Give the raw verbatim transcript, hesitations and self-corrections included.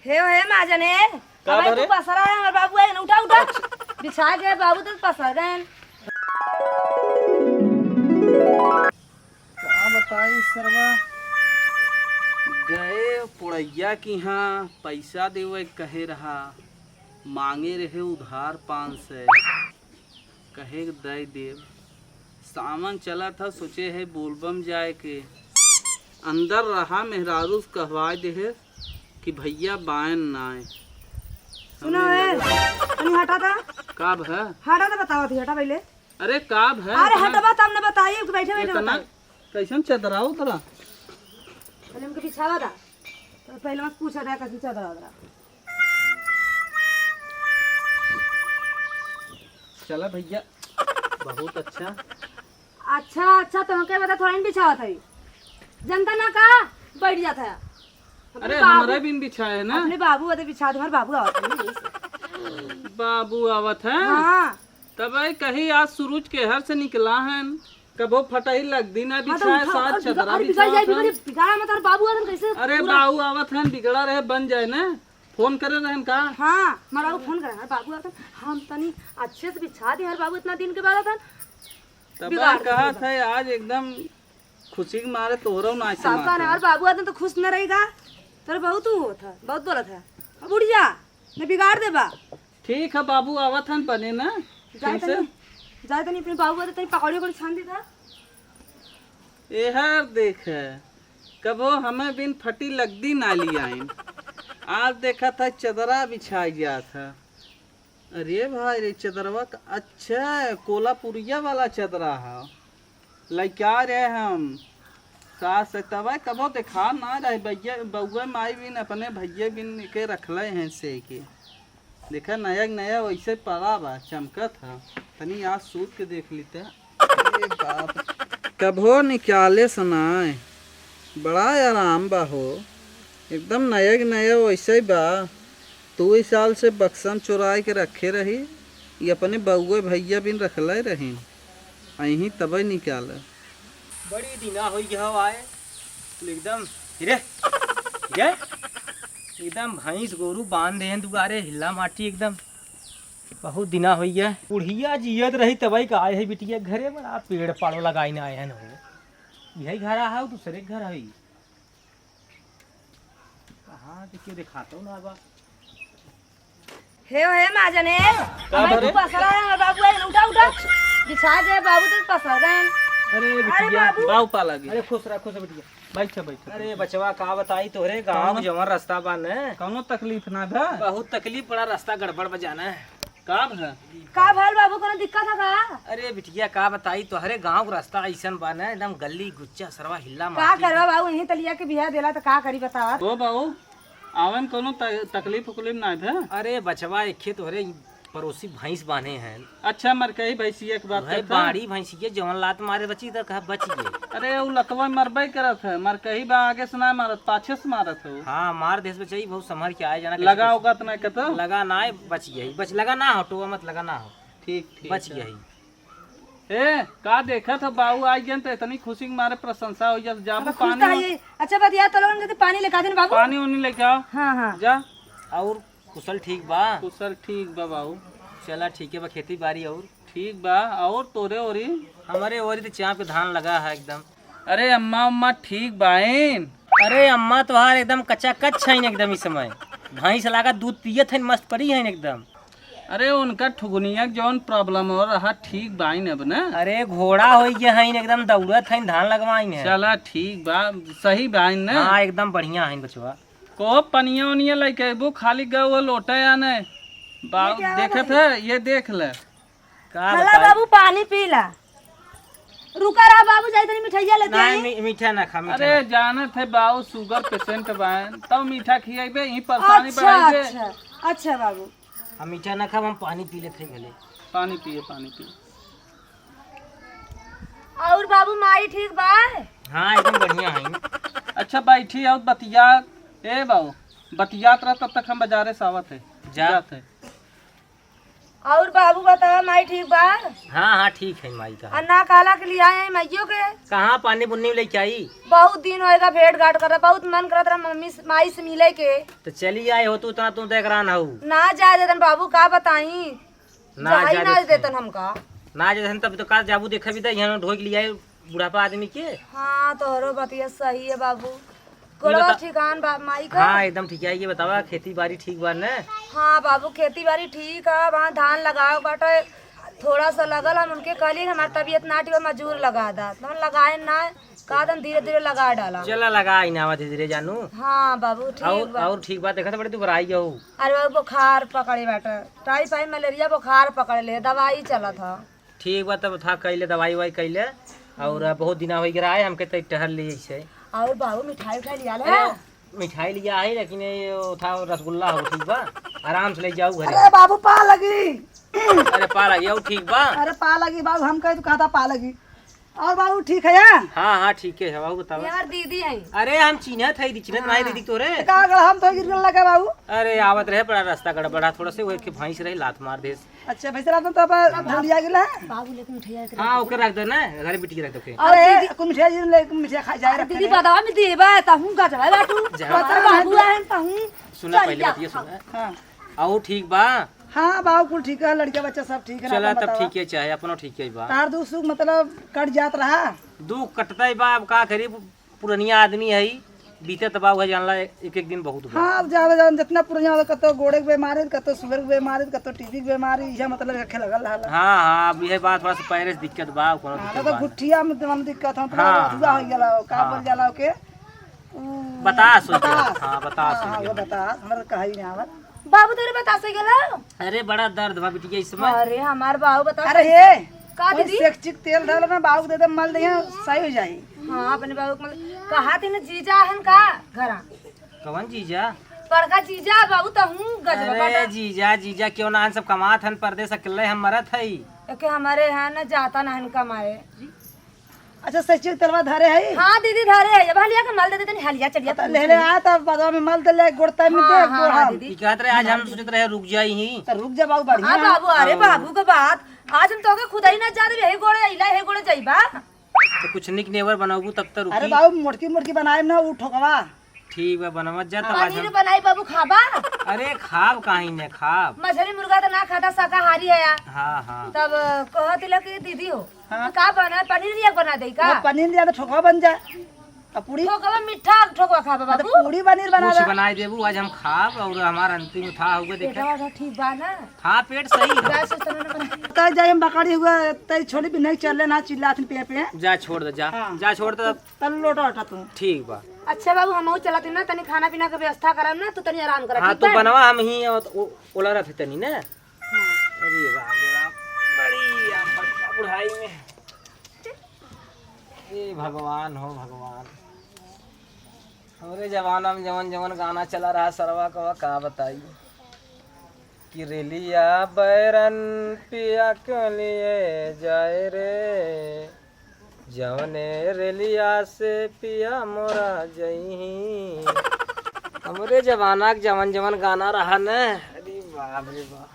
हे, हे, महाजन, हे। का अबे भरे? तू पसरा है, हमार बाबू आए, उठा, उठा। बिछा गए, बाबू तो पसर गए। का बताई सरवा, गए पुड़ैया की हाँ पैसा देवे कहे रहा, मांगे रहे उधार पाँच सौ, कहे दे देव। सावन चलत ह, सोचे है बोलबम जाए के। अंदर रहा मेहरारू से कहवा देहे कि भैया बायन नाय। सुनो हमने ए, लगा तनी हटा था। का भ? हटा था, बताओ थी, हटा पहले। अरे का भ? अरे इतना, हटबा तब न बताई कि बैठे बैठे इतना बताई। कैसन चदरा उतरा? पहले हमके बिछावा था, तो पहले मत पूछा था कैसन चदरा उतरा। चला भैया, बहुत अच्छा। अच्छा, अच्छा, तो हमके बता, थोड़ा नहीं बिछावा था, जनता ना का बैठ जाता है। अपने अरे, बाबू, हमारा बिन बिछाए ना। अपने बाबू बदे बिछा दे, हमारे बाबू आवत है। बाबू आवत है? हाँ। तब आई कही आज सूरज के हर से निकला है, कबो फटही लगदी ना हाँ, तो बिछाए, उठा, साथ और बिगा-, चदरा और बिगड़ जाए, बिछावत है। बिगड़, बिगड़, हमारे बाबू आवत है, कैसे अरे पूरा बाबू आवत है, बिगड़ा रहे बन जाए ना, फोन करे रहन का? हाँ, हमारा वो फोन करे, हमारे बाबू आवत है, हम तनी अच्छे से बिछा दे, हमारे बाबू इतना दिन के बाद आवत है, तब बिगाड़ कहत है आज एकदम खुशी के मारे तोहरो नाच सबका समाता। ना, और बाबू आदमी तो खुश न रहेगा। तोरे बहुत तू होत है, बहुत बोलत है। अब उठ जा, न बिगाड़ देबा। ठीक है बाबू, आवत हन बने ना। जाए तुमसे। तनी, जाए तनी अपने बाबू आदमी तनी पकौड़ी उकौड़ी छान देता। एहर देख, कबो हमें बिन फटी लगदी नाली आइन। आज देखा था चदरा बिछाई जात है। अरे भाई रे, चदरवा का, अच्छा, कोलापुरिया वाला चदरा है। लइका रहे हम, सास से तब कबो देखा ना रहे, भैया, बउआ माई बिन, अपने भैया बिन के रखले हैं से के। देखा, नया के नया वैसे पड़ा बा, चमकत है। तनी आज सूत के देख लेते। अरे बाप, कबो निकाले से नाय, बड़ा आराम बा हो, एकदम नया के नया वैसे ही बा। दुई साल से बक्सम चोराए के रखे रही, ये अपने बउए भैया बिन रखले रही, अहीं तबे निकाले। बड़ी दिना होई गया हो आए, एकदम, रे, रे, एकदम भैंस गोरू बांध दे हैं दुआरे, हिल्ला माटी एकदम। बहुत दिना होई गया। बुढ़िया जियत रही तबई का आए है बिटिया घरे, बड़ा पेड़ पाड़ो लगाई ना आए हैं हो। यही घर आ है, दूसरे घर है। कहाँ के क्यों दिखाता हूँ ना बा। हे, हे, महाजन, हे। का हमारे भरे? तू पसरा है, हमारे बाबू है, उठा, उठा। बिछा दे, बाबू तो पसर गए हैं। अरे अरे बिटिया। बाबू। बाऊ पा लगे। अरे खुश रह, खुश रह बिटिया। बैठ, बैठ। अरे बचवा, का बताई तोहरे गाँव कौनो? जवन रास्ता बा न। कौनो तकलीफ ना बा? बहुत तकलीफ, बड़ा रास्ता गड़बड़ बा जाना है। का भा? का भल बाबू, कोनो दिक्कत है का? अरे बिटिया, का बताई, तोहरे गाँव के रास्ता अइसन बा न, एकदम गली गुच्चा, सरवा हिल्ला का माटी। करबा बाबू, यहीं तलिया के बिहा देला त का करी बतावा? ओ बाबू, आवे में कोनो त-, तकलीफ उकलीफ ना है? अरे बचवा, एक खे तोहरे पड़ोसी भैंस बांधे हैं। अच्छा, मरकही भैंसिया के बात वही करत है? बाड़ी भैंसिया, जवन लात मारे बची त कहा बच गए। अरे, उ लतवा मरबे करत है, मरकही बा आगे से ना मारत, पाछे से मारत हो। हाँ, मार देस बचाई, बहुत संभर के आए जाना। लगा कैसे होगा इतना कतो? लगा ना है, बच गई, बच लगा ना हो, टोआ मत लगा ना हो। ठीक, ठीक बच है। गई। ए, का देखत हो, बाऊ आ गए त इतनी खुशी के मारे प्रशंसा हो जात। जाबू अब खुश पानी तो है ये। अच्छा, बतिया तो लोगन के तो पानी लेके आ देन बाबू। पानी उनी लेके आओ। हाँ, हाँ। जा। और कुशल ठीक बा? कुशल ठीक बा बाऊ। चला ठीक है बा, खेती बाड़ी और? ठीक बा, और तोरे ओरी? हमारे ओरी तो चाप के धान लगा है एकदम। अरे अम्मा, अम्मा ठीक बाइन? अरे अम्मा तोहार एकदम कच्चा कच हइन एकदम इस समय। भैंस लागा दूध पियत हइन, मस्त पड़ी हइन एकदम। अरे उनका ठुगुनिया के जौन problem हो रहा ठीक बाइन अब ना? अरे घोड़ा होई गया हइन एकदम, दौड़त हइन, धान लगवाइन है। चला ठीक बा, सही बाइन ना? हाँ एकदम बढ़िया हइन बचवा। को पनिया ओनिया लेके अइबू, खाली गए वो लोटे आने। बाऊ लेके आवा देखत भाई। है, ये देख ले। का हला बताई? बाबू पानी पी ला। रुका रहा बाबू, जाई तनी मिठाइया लेते नहीं, आई। मी-, मीठा ना खा, मीठा अरे ना। जानत है बाऊ sugar patient बायन, तब मीठा खियाइबे, यहीं परेशानी अच्छा, बढ़ाइबे। अच्छा, अच्छा बाबू। हम मीठा ना खाब, हम पानी पी लेते हैं भले। पानी पिए, पानी पिए। और बाबू माई ठीक बा? हाँ एकदम बढ़िया है। अच्छा बैठी और बतिया। ए बाऊ, बतियात रह, तब तक हम बाजारे से आवत है। जा। जात है। और बाबू बतावा, माई ठीक बा? हाँ, हाँ, ठीक है माई का। और ना काला के लियाए हैं माइयो के? कहाँ पानी बुन्नी में लेके आई? बहुत दिन होएगा भेंट घाट कर, बहुत मन करत रहा मम्मी से, माई से मिले के। तो चली आए हो तू, इतना तू देख रहा ना हो। ना जाए देतन बाबू, का बताई? ना जाए देतन हमका। ना जाए देतन तब तो का जाबू देखे भी दे, यहाँ ढोई के लियाए बुढ़ापा आदमी के। हाँ, तोहरो बतिया सही है बाबू। गोड़वा बता- ठीक आन बा माई का? हाँ, एकदम ठीक है। ये बतावा, खेती बाड़ी ठीक बा न? हाँ बाबू, खेती बाड़ी ठीक है। वहाँ धान लगाओ बाटे, थोड़ा सा लगल, हम उनके कहली हमार तबीयत ना ठीक बा, मजूर लगा दा, तो हम लगाए ना, कहा तुम धीरे धीरे लगा डाला। चला, लगा ही ना, धीरे धीरे जानू। हाँ बाबू, ठीक और, बा। और ठीक बा, देखा तो बड़ी दुबराई हो। अरे बाबू, बुखार पकड़े बाटे, टाइफाइड मलेरिया बुखार पकड़ ले, दवाई चलत है। ठीक बा, तब था कैले दवाई वाई कैले, और बहुत दिना हो गया है, हमके तो टहल ली ऐसे। और बाबू मिठाई उठाई लिया ले। अरे, मिठाई लिया है, लेकिन ये था रसगुल्ला हो, ठीक बा, आराम से ले जाऊ घरे। अरे बाबू, पा लगी। अरे पा लगी, और ठीक बा। अरे पा लगी बाबू, हम कहे तो कहता पा लगी। और बाबू ठीक है यार? हाँ, हाँ, ठीक है, बाबू बतावा। यार दीदी है। अरे हम चिन्हत है, चिन्हत नहीं दीदी तोरे। का गल हम तो गिर लगा बाबू। अरे आवत रहे, बड़ा रास्ता गड़बड़ा, थोड़ा से वो एक भैंस रही, लात मार देस। अच्छा, भैंसरा तो तब भूलिया गेला है। बाबू लेकिन मिठाई के हाँ, ओके रख दे ना, घर बिटिया रख दे ओके। अरे, दीदी कुल मिठाई जी ले, मिठाई खा जाए अरे रख दीदी, दे। बदाम देबा, तहूँ गजवा बाटू। जा। पता बाबू आए, तहूँ सुना, पहले बतिया सुना। हाँ। आओ, ठीक बा? हाँ, बाबू कुल ठीक है, लड़का बच्चा सब ठीक है, चला, अपन तब बतावा। ठीक है, चाहे अपनो ठीक है बा। तार दुख सुख मतलब कट जात रहा? दुख कटता ही बा, अब का करी, पुरनिया आदमी है, बीतत बा, उहे जानला एक, एक दिन बहुत बा। हाँ, अब ज्यादा, ज्यादा जितना पुरनिया होला, कतो गोड़े के बीमारी, कतो सुगर के बीमारी, कतो टीबी के बीमारी, इहे मतलब रखे लगल रहला। हाँ, हाँ, अब इहे बात थोड़ा सा पैरे से दिक्कत बा, कोनो हाँ, दिक्कत तो बा ना। गुठिया में तो हम दिक्कत हम हाँ, पूरा हो गया, का हाँ। बोल जाला ओके? उ बतास हो गया। बतास। हाँ, बतास हाँ, हो हाँ, गया। वो बतास, हमरा तो कहा ही नहीं आवत। बाबू तोरे बतास हो गेलो? अरे बड़ा दर्द बा बिटिया इस समय। अरे हमार बाबू बतास। अरे हे, का कोई दीदी? सेक्सिक तेल डालो ना, बाबू के दे दे, मल दे, सही हो जाई। हाँ, अपने बाबू के मल। कहा थी ना जीजा हन का घरा? कवन जीजा? बड़का जीजा, बाबू तहूँ गजब अरे बाटा। जीजा, जीजा क्यों ना, हम सब कमात हन परदेस, अकेले हम मरत हई। एके हमारे यहाँ ना जाता ना हन कमाए। अच्छा, सच्ची तेलवा धरे है? हाँ दीदी, धरे है। अब हलिया के मल दे दे, तनी हलिया चलिया तो पूछ ले ले ली। आ, तब बदवा में मल दे ले, गोड़ता में हाँ, दे, हाँ, गोड़ हाँ, हम। दीदी। ई कहत रहे, आज हम सोचत रहे रुक जाई ही। तो रुक जा बाबू, बढ़िया। हाँ बाबू, अरे हाँ। बाबू के बात, आज हम तोके खुद ही ना जात, यही गोड़े अइला, यही गोड़े जइबा। तो कुछ निक नेवर बनाबू तब तो अरे रुकी। बाबू, मोटकी मोटकी बनाए ना, उ ठोकवा। ठीक बा, बनवत जा तब आज पनीर हम बनाई बाबू, खाबा? अरे खाब काहे ने खाब। मछली मुर्गा तो ना खाता, शाकाहारी है यार। हाँ, हाँ। तब कहत लो कि दीदी हो, हाँ। तो का बना, पनीर एक बना दे का? वो पनीर लिया तो ठोकवा बन जा। अब पूरी ठोकवा मीठा ठोकवा खाबा हाँ, तो बाबू? पूरी पनीर बना कुछ दे। बनाई देबू, आज हम खाब और हमार अंतिम था होगा देखा। पेटवा तो ठीक बा ना? हाँ, पेट सही है। गैस उस तरह ना बना। तय जाए हम बकरी हुआ, तय छोली भी नहीं चल ना, चिल्लात पे पे। जा छोड़ दे, जा। हाँ। जा छोड़ दे। तल लोटा हटा तू। ठीक बा। अच्छा बाबू, हमहू चलत हई ना, तनी खाना पीना के व्यवस्था करब ना, तू तनी आराम कर, हाँ, ठीक तू बा? बनवा, हम ही ओ-, ओला रहत हई तनी ना। हाँ। अरे बाप रे बाप, बड़ी आफत बा बुढ़ाई में। हे भगवान हो भगवान, हमरे जमाना में जवन जवन गाना चला रहा सरवा कवा का बताई। कि रेलिया बैरन पिया के लिए जाए रे, जवने रेलिया से पिया मोरा जइही। हमरे जमाना के जवन जवन गाना रहा न, अरे बाप रे बाप।